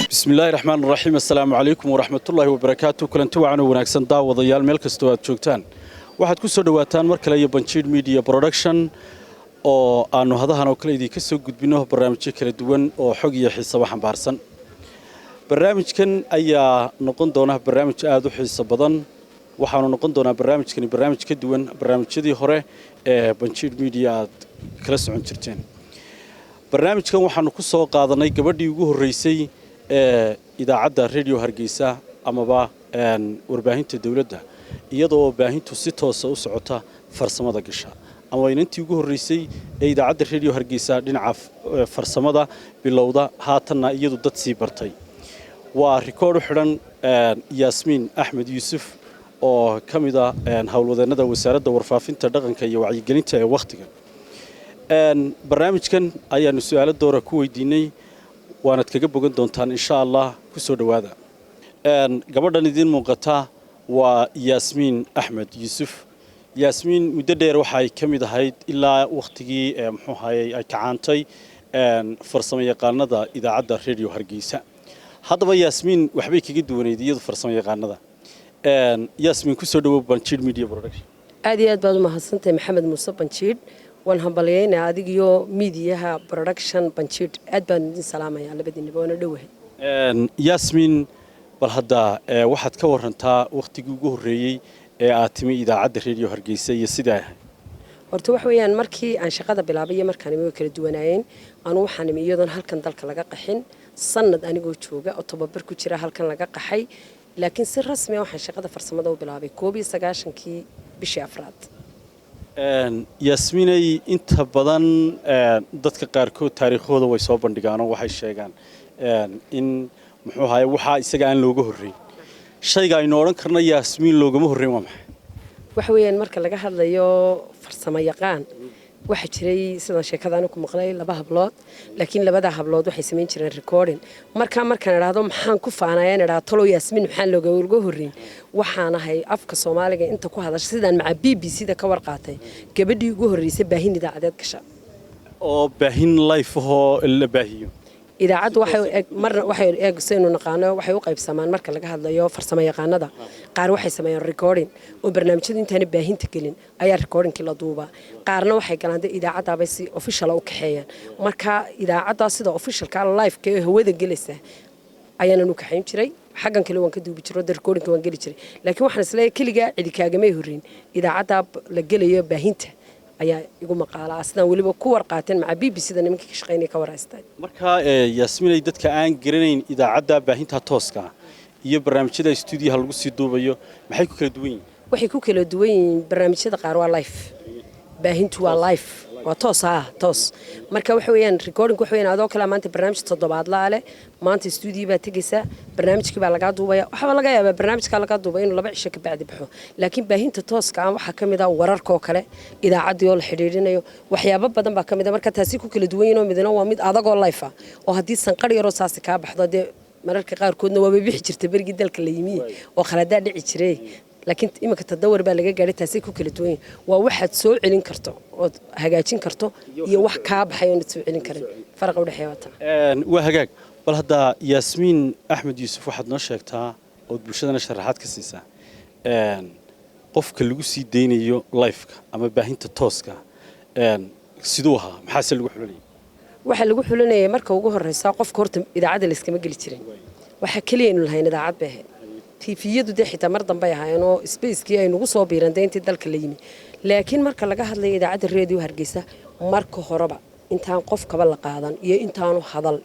Bismillahi raxmaan raxiim. Assalaamu calaykum waraxmatullaahi wabarakaatu. Kulanti wacan oo wanaagsan, daawadayaal, meel kastoo aad joogtaan. Waxaad ku soo dhowaataan mar kale iyo Banjiidh Media Production, oo aannu hadahan oo kale idinka soo gudbinno barnaamijyo kala duwan oo xog iyo xiisaba xambaarsan. Barnaamijkan ayaa noqon doona barnaamij aada u xiiso badan. Waxaanu noqon doonaa barnaamijkani barnaamij ka duwan barnaamijyadii hore ee Banjiidh Media aad kala socon jirteen. Barnaamijkan waxaanu ku soo qaadanay gabadhii ugu horreysay ee idaacadda Radio Hargeysa amaba warbaahinta dowladda, iyadoo baahintu si toosa u socota farsamada gasha, ama inantii ugu horreysay ee idaacadda Radio Hargeysa dhinaca farsamada bilowda, haatanna iyadu dad sii bartay. Waa rikoodh u xidhan Yaasmiin Axmed Yuusuf, oo ka mid ah howlwadeennada Wasaaradda Warfaafinta, Dhaqanka iyo Wacyigelinta ee wakhtigan. Barnaamijkan ayaanu su-aalo doora ku weydiinay, waanad kaga bogan doontaan, insha Allah. Ku soo dhowaada. Gabadhan idiin muuqata waa Yaasmiin Axmed Yuusuf. Yaasmiin muddo dheer waxay ka mid ahayd, ilaa wakhtigii muxuu ahayey ay kacaantay, farsamo yaqaanada idaacadda Radio Hargeysa. Haddaba Yaasmiin waxbay kaga duwanayd iyadu farsamo yaqaanada. Yaasmiin, ku soo dhawow Banjiidh Media Production. Aad iyo aad baad u mahadsantahay, Maxamed Muuse Banjiidh. Waan hambalyaynaa adigiyo miidiyaha production Banjiidh. Aad baan idin salaamayaa labadiinaba, waana dhowahay. Yaasmiin, bal hadda waxaad ka warantaa wakhtigii ugu horreeyey ee aad timi idaacadda Radio Hargeysa iyo sidaa ahayd. Horta wax weeyaan, markii aan shaqada bilaabay iyo markaan imi way kala duwanaayeen. Anu waxaan imi iyadoon halkan dalka laga qaxin. Sanad anigoo jooga oo tababar ku jira halkan laga qaxay, laakiin si rasmi ah waxaan shaqada farsamada u bilaabay 91-kii bishii afraad. Yaasmiinay, inta badan dadka qaarkood taariikhooda way soo bandhigaan oo waxay sheegaan in muxuu ahaye waxaa isaga aan looga horreyn. Shayga aynu odhan karno Yaasmiin loogama horreyn waa maxay? Waxa weeyaan, marka laga hadlayo farsamo yaqaan, waxaa jiray, sidaan sheekada anigu ku maqlay, laba hablood, laakiin labada hablood waxay samayn jireen recording. Markaa markaan idhaahdo maxaan ku faanayaan, idhaahdo talow Yaasmiin maxaan looga horreyn, waxaan ahay afka Soomaaliga inta ku hadasha, sidaan maca BBC da ka warqaatay, gabadhii ugu horreysay baahin idaacadeed gasha. Oo baahin live ahoo la baahiyo. Idaacaddu waxay eg marna waxay eeg saynu naqaano waxay u qaybsamaan. Marka laga hadlayo farsamo yaqaanada, qaar waxay sameeyaan recording, oo barnaamijyadu intaana baahinta gelin ayaa recordingkii la duubaa. Qaarna waxay galaan dee idaacaddaabay si official u kaxeeyaan. Marka idaacaddaa sida officialka live-ka ee hawada gelaysa ayaanan u kaxayn jiray. Xaggan kale waan ka duubi jiro, de recordingka waan geli jiray, laakiin waxaan isleeyahay keligaa cidi kaagamay horreyn. Idaacaddaa la gelayo baahinta ayaa igu maqaalaa, sidaan weliba ku warqaateen maca BBC da nimankii ka shaqaynaya ka waraysteen. Marka Yaasmiinay, dadka aan garanayn idaacadda baahinta tooska iyo barnaamijyada stuudiyaha lagu sii duubayo, maxay ku kala duwan yihiin? Waxay ku kala duwan yihiin, barnaamijyada qaar waa live, baahintu waa live, waa toos, ah toos. Marka waxa weeyaan, recording waxa weeyaan adoo kale maanta barnaamij toddobaadla leh, maanta studio baa tegaysaa, barnaamijkii baa lagaa duubaya. Waxaa laga yaabaa barnaamijkaa lagaa duubay inuu 2 cisho ka bacdi baxo. Laakiin baahinta tooska ah waxaa ka mid ah wararkoo kale, idaacaddii oo la xidhiidhinayo, waxyaabo badan baa ka mid ah. Marka taasi ku kala duwan yihiin, oo midna waa mid adagoo live ah, oo haddii sanqar yaroo saasi kaa baxdo, dee mararka qaarkoodna waabay bixi jirta berigii dalka la yimi oo khaladaa dhici jiray, laakiin iminka tadawar baa laga gaadhay. Taasay ku kala duwan yihiin. Waa waxaad soo celin karto ood hagaajin karto iyo wax kaa baxay oonad soo celin karin. Faraqa udhexeeya waa taa. Waa hagaag. Bal hadda Yaasmiin Axmed Yuusuf, waxaad noo sheegtaa ood bulshadana sharaxaad ka siisaa qofka lagu sii daynayo liveka ama baahinta tooska siduu ahaa, maxaase lagu xulanayay? Waxaa lagu xulinayay, marka ugu horeysa, qofka horta idaacadda layskama geli jirin. Waxaa keliya aynu lahayn idaacad bay ahayd. TV-yadu dee xitaa mar dambay ahaayeen oo spacekii ay nagu soo biireen dee intii dalka la yimi. Laakiin marka laga hadlayo idaacadda Reediyo Hargeysa, marka horeba intaan qofkaba la qaadan iyo intaanu hadal,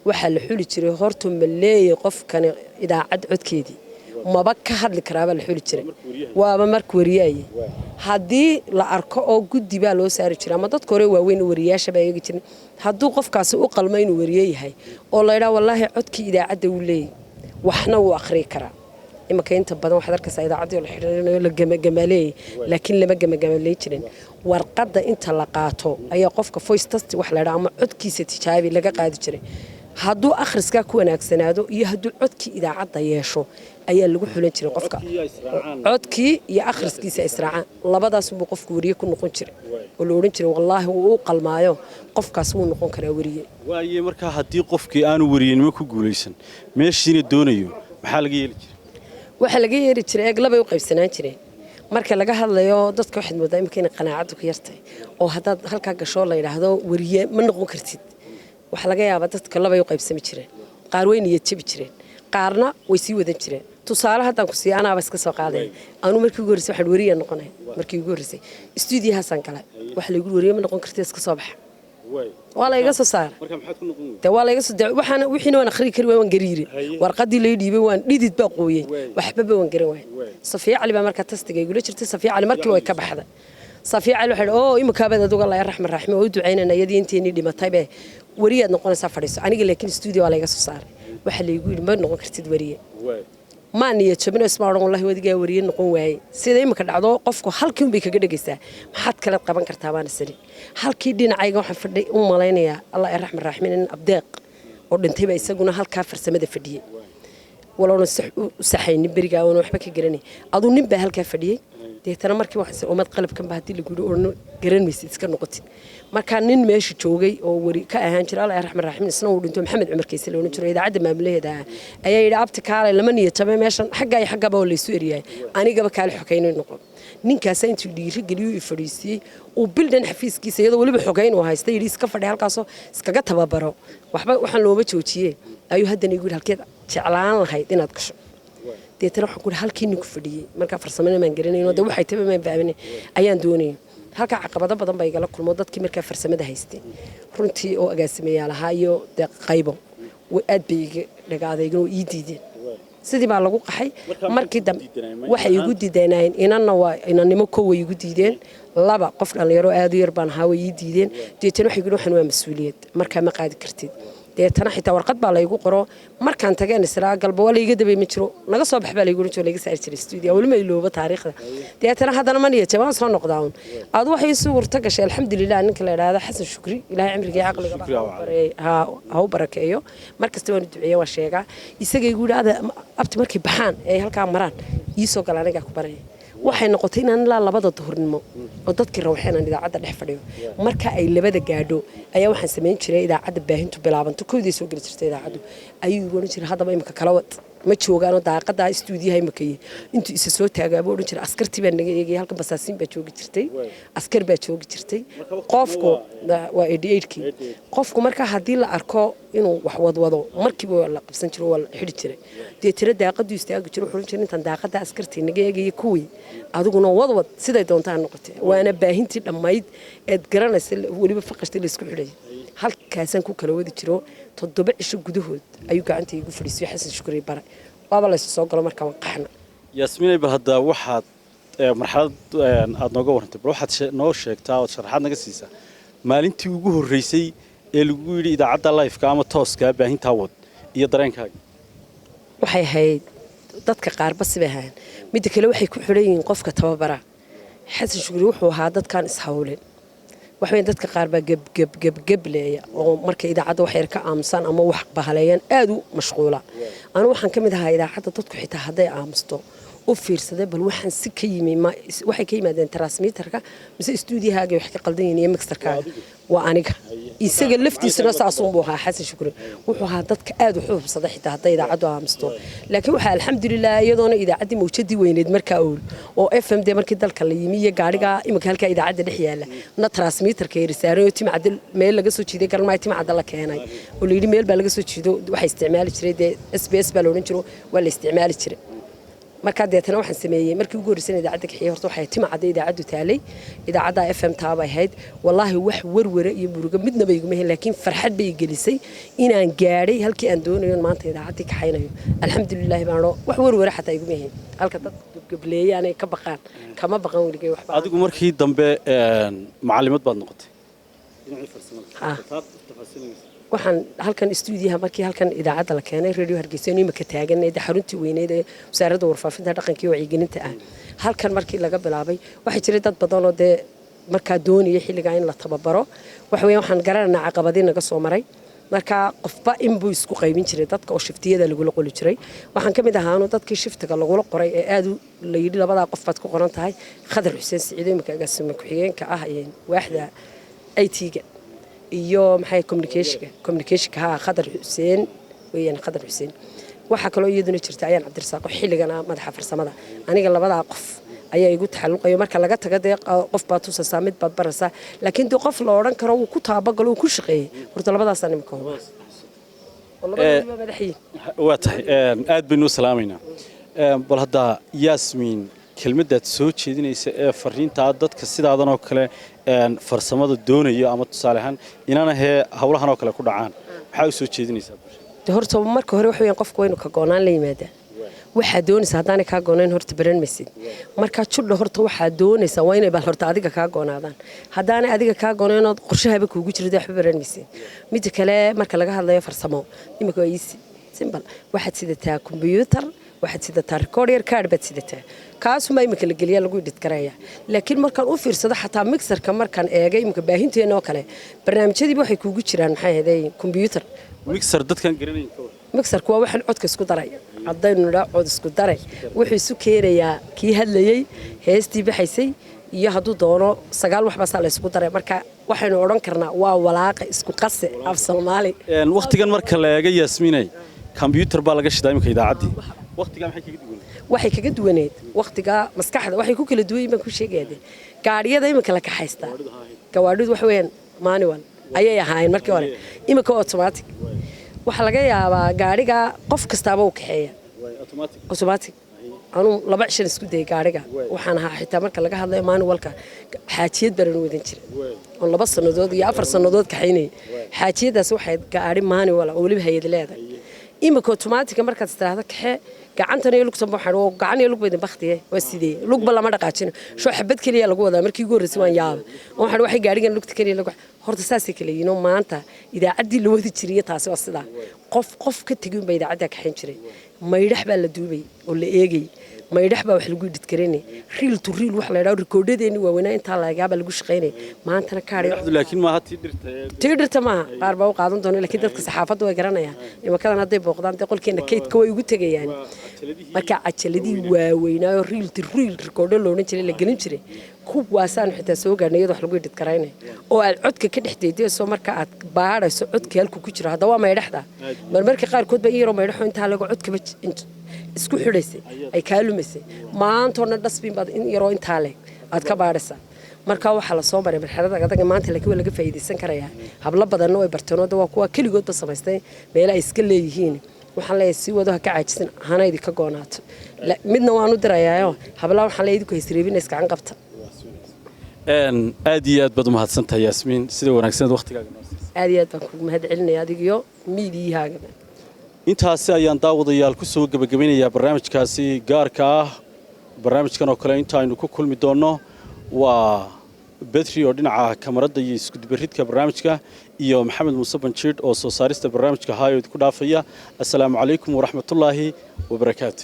waxaa la xuli jiray horta ma leeyay qofkani idaacad codkeedii, maba ka hadli karaabaa la xuli jiray. Waaba marka wariyaaye haddii la arko oo guddi baa loo saari jiray, ama dadka hore waaweyn wariyaasha baa eegi jiray, hadduu qofkaasi u qalmo inuu wariye yahay oo la yidhaha wallaahi codkii idaacadda wuu leeyahy, waxna wuu akhriyi karaa. Imanka inta badan waxaad arkaysaa idaacaddii oo la xidhiirinayo, la gamagamaaleeyay, laakiin lama gamagamaleyn jirin. Warqadda inta la qaato ayaa qofka voice test wax la yidhaha ama codkiisa tijaabi laga qaadi jiray. Hadduu akhriskaa ku wanaagsanaado iyo hadduu codkii idaacadda yeesho ayaa lagu xulan jiray qofka. Codkii iyo akhriskiisa israacaan, labadaas buu qofku weriye ku noqon jiray oo la odhan jiray, wallaahi wuu u qalmaayo, qofkaas wuu noqon karaa weriye. Waaye, markaa haddii qofkii aanu weriyenimo ku guulaysan, meeshiina doonayo, maxaa laga yeeli jiray? Waxaa laga yeeri jiray, eeg, labay u qaybsanaan jireen. Marka laga hadlayo dadka, waxaad moodaa imika inay qanaacaddu ku yartahay, oo haddaad halkaa gasho la yidhaahdo weriye ma noqon kartid, waxaa laga yaabaa dadka labay u qaybsami jireen. Qaar way niyad jabi jireen, qaarna way sii wadan jireen. Tusaale haddaan ku siiya, anaaba iska soo qaadaya. Anuu markii ugu horreysay waxaan weriya noqonaya, markii ugu horreysay istuudiyahaasaan galay, waxa laygu weriye ma noqon kartid, iska soo baxa. Waa la iga soo saaray. De waa la iga soo, waxaan wixiina waan akhriyi kari waay, waan gariire. Warqadii lay dhiibay waan dhidid baa qooyey, waxbaba waan garan waayay. Safiya Cali baa markaa tastiga igula jirtay. Safiya Cali markii way ka baxday. Safiya Cali waxay, oo imikaabaad aduga, Allah raxman raxmi, oo u ducaynana iyadii inteenii dhimataybe, weriyaad noqonaysaa, fadhiiso. Aniga laakiin stuudio waa layga soo saaray. Waxaa laygu yidhi ma noqon kartid weriye. Maa niyad jabino, isma odhan wallahi wadigaa weriye noqon waaye. Sida imika dhacdo, qofku halkii unbay kaga dhegaysaa, maxaad kale qaban kartaa baana sani. Halkii dhinacayga waxaan fadhay u malaynayaa, Allah raxman raxmin, in Abdeeq oo dhintayba isaguna halkaa farsamada fadhiyey, walowna sax u saxaynin berigaa oona waxba ka garanay. Aduu nin baa halkaa fadhiyey. Deetana markii waxaan umad qalabkan ba haddii lagu yidhi oona garan maysid, iska noqotid. Markaa nin meesha joogay oo weri ka ahaan jira, Allah raxman raxiim, isna uu dhinto, Maxamed Cumar Kayse la odhan jiro, idaacadda maamulaheeda ah, ayaa yidhi, abti kaalay, lama niyad jabay, meeshan xagga iyo xaggaba oo laysu eryahay, anigaba kaale xogeynay noqon. Ninkaasa intuu dhiiri geliyuu i fadhiisiiyey uu bildhan xafiiskiisa, iyadoo weliba xogeyn uu haysta, yidhi iska fadhi halkaasoo iskaga tababaro, waxba waxaan looma joojiye. Ayuu haddana igu yidhi, halkeed jeclaan lahayd inaad gasho? Deetana waxaan ku yidhi halkii ninku fadhiyey. Markaa farsamana maan garanayno, dee waxay taba maan fahmin ayaan doonayay. Halkaa caqabado badan baa igala kulmo. Dadkii markaa farsamada haystay runtii oo agaasimayaal ahaa iyo dee qaybo aad bay iga dhagaadaygan oo ii diideen. Sidii baa lagu qaxay. Markii dambe waxay igu diidanayeen, inanna waa inannimo, kow way igu diideen, laba qof dhallinyaro aad u yar baan ahaa way ii diideen. Deetana waxay yidhi waxan waa mas-uuliyad, markaa ma qaadi kartid. Deetana xitaa warqad baa laygu qoro. Markaan tageen israa galba waa layga dabay, ma jiro, naga soo bax baa laygu oran jiro, layga saari jiray studio. Weli ma iloobo taariikhda. Deetana haddana ma niyad jabaan, soo noqdaa un. Aad waxay suurta gashay, alxamdulilah, ninka la idhaahdo Xasan Shukri, Ilaahay cimriga iyo caqliga ha u barakeeyo, mar kasta waan u duceeya, waan sheegaa, isaga igu yidhi, abti markay baxaan ee halkaa maraan ii soo gala, anigaa ku baraya. Waxay noqotay inaan ilaa 2da duhurnimo oo dadkii rawxeen aan idaacadda dhex fadhiyo. Marka ay 2da gaadho ayaa waxaan samayn jiray, idaacadda baahintu bilaabanto, 1day soo geli jirtay idaacaddu, ayuu igu odhan jiray, haddaba imika kala wad, ma joogaanoo daaqada istuudiyaha imika intuu isa soo taagaabuu odhan jiray, askartii baa naga eegaya halkan, basaasiin baa joogi jirtay, askar baa joogi jirtay. Qofku waa 88-kii. Qofku marka haddii la arko inuu wax wadwado, markiiba waa la qabsan jiro, waa la xidhi jiray. Deetana daaqaduu istaagi jiro, wuxuu odhan jiray, intaan daaqada askartii naga eegaya kuwii, adiguna wadwad siday doontaa noqotay. Waana baahintii dhammayd eed garanaysa, weliba faqashtii laysku xidhayay, halkaasaan ku kala wadi jiro. 7 cisho gudahood ayuu gacanta igu fadhiisiyo Xasan Shukri bare, waaba laysu soo galo markaa waan qaxna. Yaasmiinay, bal hadda waxaad marxalad aad nooga warrantay, bal waxaad noo sheegtaa ood sharaxaad naga siisaa maalintii ugu horreysay ee lagu yidhi idaacadda live-ka ama tooska baahintaa wad iyo dareenkaaga. Waxay ahayd, dadka qaarba sibay ahaayeen. Midda kale waxay ku xidhan yihiin qofka tababara. Xasan Shukri wuxuu ahaa dadkaan ishawlin waxweyn. Dadka qaar baa gebgebgebgebleeya oo markay idaacadda wax yar ka aamusaan ama wax bahaleeyaan aad u mashquula. Anu waxaan ka mid ahaa idaacadda dadku xitaa hadday aamusto u fiirsaday, bal waxaan si ka yimi, waxay ka yimaadeen transmitterka mise stuudiyahaaga wax ka qaldan yihiin iyo mixerkaaga. Waa aniga. Isaga laftiisuna saasuunbuu ahaa. Xasan Shukri wuxuu ahaa dadka aad wax u hubsada xitaa hadday idaacaddu aamusto. Laakiin waxaa alxamdulilah iyadoona idaacaddii mawjadii weyneyd markaa ool oo FM dee markii dalka la yimi iyo gaadhigaa iminka halkaa idaacadda dhex yaala na transmitterka yari saaran oo Timacadda meel laga soo jiiday garan maayo, Timacadda la keenay oo la yidhi meel baa laga soo jiido. Waxaa isticmaali jiray dee SBS baa la odhan jiro, waa la isticmaali jiray. Markaa deetana waxaan sameeyey markii ugu horreysay idaacadda kaxiye, horta waxay Timacadda idaacaddu taalay, idaacadda FM taabay ahayd. Wallaahi wax warwara iyo murugo midnaba iguma helin, laakiin farxad bay gelisay inaan gaadhay halkii aan doonayo, maanta idaacaddii kaxaynayo. Alxamdulilaahi baan wax warwara xataa iguma helin. Halka dad gebgableeyaan ay ka baqaan, kama baqan weligay waxba. Adigu markii dambe macallimad baad noqotay. Waxaan halkan istuudiyaha markii halkan idaacadda la keenay, Radio Hargeysa inu imika taaganay, xaruntii weyneyd ee Wasaaradda Warfaafinta, Dhaqanka iyo Wacyigelinta ah, halkan markii laga bilaabay waxaa jiray dad badan oo dee markaa doonaya xilligaa in la tababaro. Waxa weeye waxaan garanaynaa caqabadii naga soo maray. Marka qofba inbuu isku qaybin jiray dadka oo shiftiyada lagula qoli jiray. Waxaan ka mid ahaanu dadkii shiftiga lagula qoray ee aad la yidhi labadaa qof baad ku qoran tahay, Khadar Xuseen Siciid, imika agaasime ku-xigeenka ah waaxda IT-ga iyo maxay communicationka ha, Khadar Xuseen weeyaan, Khadar Xuseen. Waxaa kaloo iyaduna jirta Ayaan Cabdirasaaqo, xilligana madaxa farsamada. Aniga labadaa qof ayaa igu taxalluqayo. Marka laga taga dee qof baad tusaysaa, mid baad baraysaa, laakiin dee qof la odhan karo wuu ku taabagalo, wuu ku shaqeeyey, horta labadaasaa nimka huba oo labadoodiba madaxyiin. Waa tahay, aad baynu u salaamaynaa. Bal hadda Yaasmiin, kelmaddaad soo jeedinaysa ee fariintaa dadka sidaadan oo kale farsamada doonayo ama tusaale ahaan inana hee hawlahan oo kale ku dhacaan, maxaa u soo jeedinaysaa bulshada? De horta marka hore waxa weeyaan qofku waa inuu ka goonaan la yimaadaa. Waxaa doonaysa haddaanay kaa goonayn, horta baran maysid. Marka judha horta waxaa doonaysaa waa inay bal horta adiga kaa goonaadaan. Haddaanay adiga kaa goonayn ood qorshahaba kuugu jiro, dee waxba baran maysid. Midda kale, marka laga hadlayo farsamo, imika waa easy, simple. Waxaad sidataa computer, waxaad sidataa recorder card baad sidataa, kaasumaa imika la geliyaa, lagu edit garaya. Laakiin markaan u fiirsado xataa mixerka, markaan eegay imika baahinteena oo kale, barnaamijyadiiba waxay kuugu jiraan, maxay ahayd, computer. Mixer dadkan garanayn ka war. Mixerku waa waxaan codka isku daraya. Haddaynu nidhaa cod isku daray, wuxuu isu keenayaa kii hadlayey, heestii baxaysay, iyo hadduu doono sagaal waxbaasaa la isugu daray. Marka waxaynu odhan karnaa waa walaaqa isku qase af Soomaali. Wakhtigan marka la eego, Yaasmiinay, computer baa laga shidaa imika idaacaddii. Wakhtigaa maxay kaga duwan? Waxay kaga duwaneed wakhtigaa maskaxda, waxay ku kala duwan yihiin baan ku sheegaya. De gaadhiyada iminka la kaxaystaa, gawaadhidu waxa weeyaan manual ayay ahaayeen markii hore, iminka automatic. Waxaa laga yaabaa gaadhiga qof kastaaba uu kaxeeya automatic. Anuu laba cishan isku dayay gaadhiga. Waxaan ahaa xitaa marka laga hadlayo manualka, xaajiyad baanan wadan jiray oon 2 sannadood iyo 4 sannadood kaxaynayay. Xaajiyadaas waxay gaadhi manual oo weliba hay-ad leedahay. Iminka automatica markaad istiraahdo kaxee, gacantan iyo lugtan waxaan oo gacan iyo lugba idin baktiye, waa sidee? Lugba lama dhaqaajino, shoo xabad keliya lagu wadaa. Markii ugu horreysay waan yaabay oo waxaan waxay gaadhigan lugta keliya lagu. Horta saasay kala yihiin oo maanta idaacaddii la wadi jiray taasi waa sidaa. Qof qof ka tegin baa idaacaddaa kaxayn jiray. Maydhax baa la duubay oo la eegay, maydhax baa wax lagu edit garaynay, reel to reel wax la yidhaho, rikoodhadeeni waaweynaa intaa lagaabaa lagu shaqaynay. Maantana kaadhi. Laakiin maaha tii dhirta Tii dhirta maaha. Qaar baa u qaadan doona, laakiin dadka saxaafadda way garanayaan. Imakadan hadday booqdaan dee qolkeena kaydka way ugu tegayaan. Marka cajaladihii waaweynaayo reel to reel rikoodho la odhan jiray, la gelin jiray, kuwaasaanu xitaa soo gaarnay iyadoo wax lagu edit garaynay oo aad codka ka dhex deydayso marka aad baadhayso codka halku ku jiro. Hadda waa maydhaxda. Marmarka qaarkood ba in yaroo maydhaxo intaa laga codkaba isku xidhaysay ay kaa lumaysay. Maantoo dhan dhasbin baad in yaroo intaa leh aad ka baadhaysaa. Marka waxaa lasoo maray marxalada adag maanta, laakiin waa laga faa'iidaysan karayaa. Hablo badanna way barteen oo waa kuwa keligoodba samaystay meelo ay iska leeyihiin. Waxaan leeyahay sii wado, ha ka caajisin, hana idinka goonaato. Midna waan u dirayaayo hablaha, waxaan leeyahay idinku haysreebina, iskacan qabta. Aad iyo aad baad umahadsantahay, Yaasmiin, sida wanaagsaneed waqtigaaga noo siisay. Aad iyo aad baan kugu mahad celinaya adigiyo miidiyahaagaba. Intaasi ayaan daawadayaal ku soo gebagabaynayaa barnaamijkaasi gaarka ah. Barnaamijkan oo kale inta aynu ku kulmi doonno, waa Betri oo dhinaca kamarada iyo iskudubaridka barnaamijka iyo Maxamed Muuse Banjiidh oo soo saarista barnaamijka haayo idinku dhaafaya. Assalaamu calaykum waraxmatullaahi wabarakaatu.